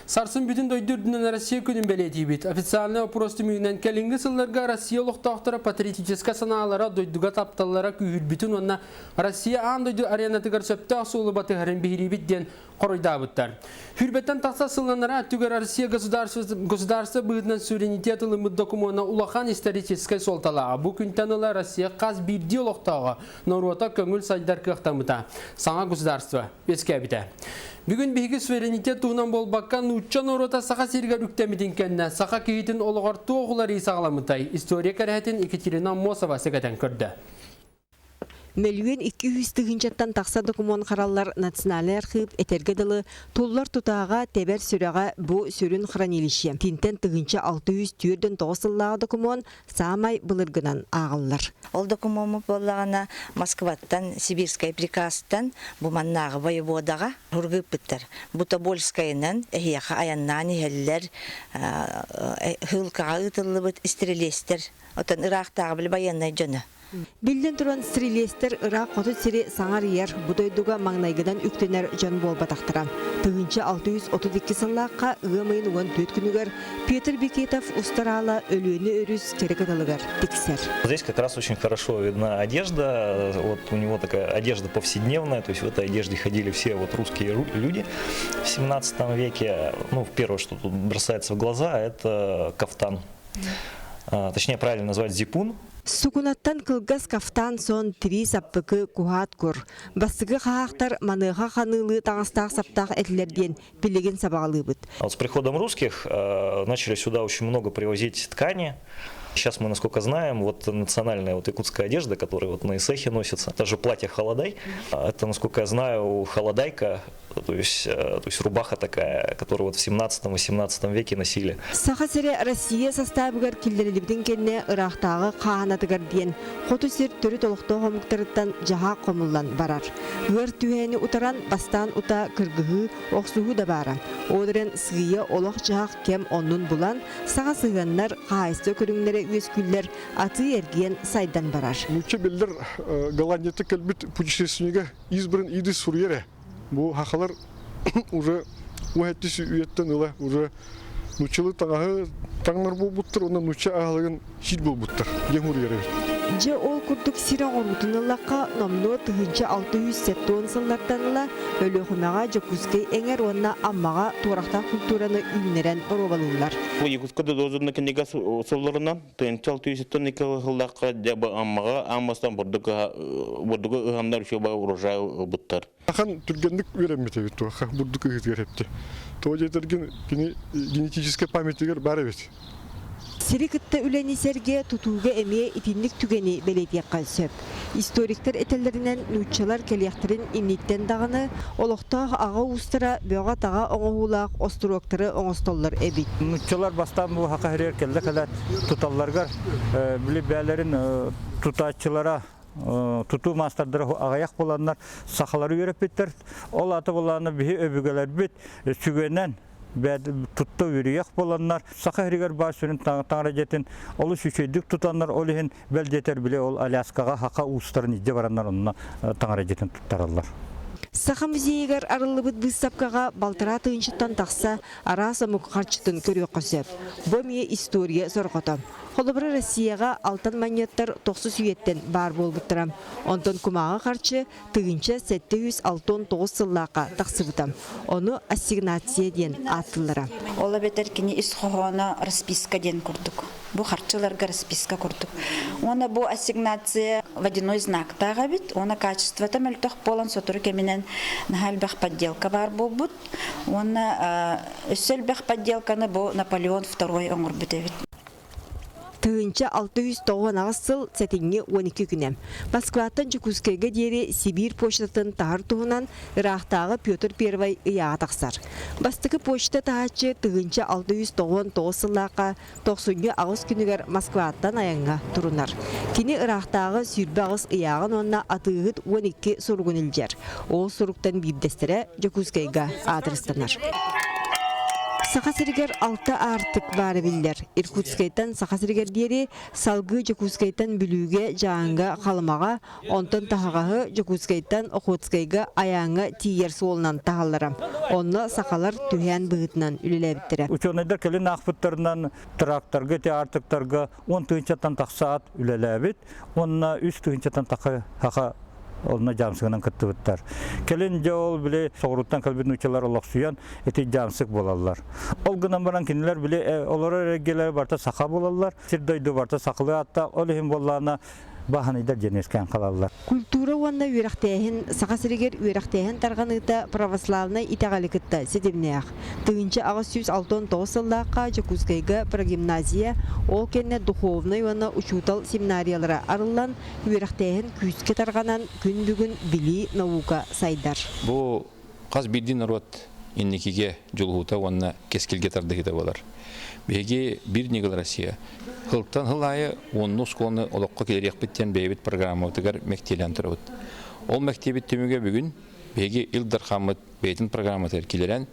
Сарсын бүтүн дойду үрдүнэн Россия күнүн бэлиэтиибит. Официальнай опрос түмүгүнэн кэлиҥҥи сылларга Россия олохтоохторо патриотическай санаалара, дойдуга тапталлара күүһүрбүтүн уонна Россия аан дойду аренатыгар сөптөөх суолу батыһарын биһириибит диэн хоруйдаабыттар. Хүрбэттэн тахса сылланара өттүгэр Россия государство, государство быһыытынан суверенитет ылыммыт докумуона улахан историческай суолталааҕа. Бу күнтэн ыла Россия хас биирдии олохтооҕо норуота көҥүл сайдар кыахтаммыта. Саҥа государство үөскээбитэ. Бүгүн биһиги суверенитет туһунан буолбакка, нуучча норуота Саха сиригэр үктэммитин кэннэ саха киһитин олоҕор туох уларыы саҕаламмытай? История кэрэһитин Екатерина Аммосова сэгэтэн көрдө. Мөлүйүөн 200 тыһыынчаттан тахса докумуон хараллар Национальнай архыып этэргэ дылы туллар тутааҕа, тэбэр сүрэҕэ бу сүрүн хранилище. Тинтэн 1649 сыллааҕы докумуон саамай былыргынан ааҕыллар. Ол докумуоммут буоллаҕына Москваттан Сибирскай приказтан бу маннааҕы воеводаҕа ыыппыттар. Бу Тобольскайынан эһиэхэ айаннаан иһэллэр, һыылкаҕа ыытыллыбыт стрелецтэр, оттон ыраахтааҕы били байыаннай дьоно. Биллэн туран, стрелецтэр ыраах хоту сири саҥа арыйар, бу дойдуга маҥнайгынан үктэнэр дьон буолбатахтара. 1632 сыллаахха ыам ыйын 14 күнүгэр Петр Бекетов устараала Өлүөнэ өрүс кэрэ кытылыгар тиксэр. Здесь как раз очень хорошо видна одежда. Вот у него такая одежда повседневная, то есть в этой одежде ходили все вот русские люди в 17 веке. Ну, первое, что тут бросается в глаза, это кафтан. Точнее, правильно назвать зипун. Сукунаттан кылгас кафтан сон тирии саппыкы куһаат кур. Бастакы хаһаахтар маныаха ханыылыы таҥастаах саптаах этилэр диэн билигин сабаҕалыыбыт. Вот с приходом русских начали сюда очень много привозить ткани. Сейчас мы, насколько знаем, вот национальная вот якутская одежда, которая вот на Исехе носится, даже платье халадай, это, насколько я знаю, халадайка, то есть рубаха такая, которую вот в 17-18 веке носили. Саха сирэ Россия састаабыгар киллэриллибитин кэннэ ыраахтааҕы хааһынатыгар диэн хоту сир төрүт олохтоох омуктарыттан дьаһаах хомуллан барар. Ыар түһээни утаран бастаан ута кыргыһыы, охсуһуу да баара. Ол эрэн сыыйа олох-дьаһах кэм оннун булан, саҥа сыһыаннар, хаһаайыстыба көрүҥнэрэ үөскүүллэр, атыы-эргиэн сайдан барар. Нуучча биллэр Голландияттан кэлбит путешественнига избран иды суруйар ээ. Бу хахалар уже уһэттис үйэттэн ыла уже нууччалыы таҥаһы таҥнар буолбуттар уонна нуучча аһылыгын сиир буолбуттар диэн суруйар эбит. Дьэ ол курдук сир оҥоруутун ыллахха номнуо 1670 сыллартан ыла Өлүөхүмэҕэ Дьокуускай эҥэр уонна Аммаҕа туорахтаах культураны үүннэрэн боруобалыыллар. Бу Якутска дозорный кинигэ сылларынан тыһыынча 600 ыллахха дьэ Аммаҕа аан бастаан бурдугу ыһаннар үчүгэй урожай ылбыттар. Ахан түргэнник үөрэммит эбит туохха бурдук ыһыытыгар эпти. Тоҕо диэтэргин кини генетическэй памятигар бар эбит. Сири кытта үлэни сэргэ тутууга эмиэ итинник түгэни бэлиэтиэххэ сөп. Историктар этэллэринэн, нууччалар кэлиэхтэрин инниттэн даҕаны олохтоох аҕа уустара бөҕө-таҕа оҥоһуулаах остуруоктары оҥостоллор эбит. Нууччалар бастаан бу саха сиригэр кэллэ кэлээт туталларыгар били бэйэлэрин тутааччылара тутуу маастардара аҕыйах буоланнар сахалары үөрэппиттэр. Ол аата буоллаҕына биһи өбүгэлэрбит сүгэнэн тутта үөрүйэх буоланнар саха сиригэр баар сүрүн таҥара дьиэтин олус үчүгэйдик тутаннар ол иһин бэл диэтэр били ол Аляскаҕа саха уустарын илдьэ бараннар онно таҥара дьиэтин туттараллар. Саха музейыгар арыллыбыт быыстапкаҕа балтараа тыһыынчаттан тахса араас омук харчытын көрүөххэ сөп. Бу эмиэ история сорҕото. Холобура, Россияҕа алтан манньыаттар тохсус үйэттэн баар буолбуттара. Онтон кумааҕы харчы 1769 сыллаахха тахсыбыта. Ону ассигнация диэн ааттыыллара. Ол эбэтэр кини ис хоһооно расписка диэн курдук. Бу харчыларга расписка курдук. Уонна бу ассигнация водяной знактаах эбит. Уонна качествота мөлтөх буолан сотору кэминэн наһаа элбэх подделка баар буолбут. Уонна өссө элбэх подделканы бу Наполеон II оҥорбут эбит. 1698 сыл сэтинньи 12 күнэ. Москваттан Дьокуускайга диэри Сибиир почтатын таһар туһунан ыраахтааҕы Петр I ыйааҕа тахсар. Бастакы почта таһааччы 1699 сыллаахха тохсунньу аҕыс күнүгэр Москваттан айаҥҥа турунар. Кини ыраахтааҕы 28 ыйааҕын уонна атыыһыт 12 суругун илдьэр. Ол суруктан биирдэстэрэ Дьокуускайга аадырыстанар. Саха сиригэр алта аартык баара биллэр. Иркутскайтан Саха сиригэр диэри, салгыы Дьокуускайтан Бүлүүгэ, Дьааҥыга, Халымаҕа, онтон таһаҕаһы Дьокуускайтан Охотскайга Айааҥҥа тиийэр суолунан таһаллара. Онно сахалар түһээн быһыытынан үлэлээбиттэрэ. Учуонайдар кэлин аахпыттарынан тракторга, ити аартыктарга 10 тыһыынчаттан тахса ат үлэлээбит уонна 3 тыһыынчаттан тахса саха онно дьаамсыгынан кыттыбыттар. Кэлин дьэ ол били соҕурууттан кэлбит нууччалар олохсуйан ити дьаамсык буолаллар. Ол гынан баран кинилэр били олорор эргиэлэрэ барыта саха буолаллар. Сир дойду барыта сахалыы ааттаах. Ол иһин буоллаҕына бааһынайдар диэн үөскээн хаалаллар. Культура уонна үөрэхтээһин Саха сиригэр үөрэхтээһин тарҕаныыта православнай итэҕэли кытта ситимнээх. 1869 сыллаахха Дьокуускайга прогимназия, ол кэннэ духовнай уонна учуутал семинариялара арыллан, үөрэхтээһин күүскэ тарҕанан, күн бүгүн билии, наука сайдар. Бу хас биирдии норуот инникигэ дьулуһуута уонна кэскилгэ тардыһыыта буолар. Биһиги биир ньыгыл Россия сылтан сыл аайы уонну оскуоланы олоххо киллэриэхпит диэн бэйэбит программабытыгар мэктиэлээн турабыт. Ол мэктиэбит түмүгэ бүгүн биһиги Ил Дархаммыт бэйэтин программатыгар киллэрэн,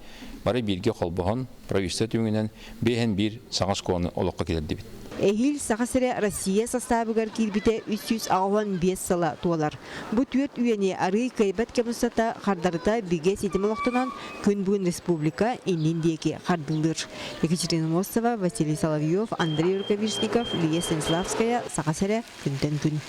бары бииргэ холбоһон, правительство түмүгүнэн биэһэн биир саҥа оскуоланы олоххо киллэрдибит. Эһиил Саха сирэ Россия састаабыгар киирбитэ 385 сыла туолар. Бу түөрт үйэни арыый кыайбат кэм устата хардарыта бигэ ситим олохтонон, күн бүгүн республика иннин диэки хардыылыыр. Екатерина Мостова, Василий Соловьев, Андрей Рукавишников, Лия Станиславская, Саха сирэ, күнтэн күн.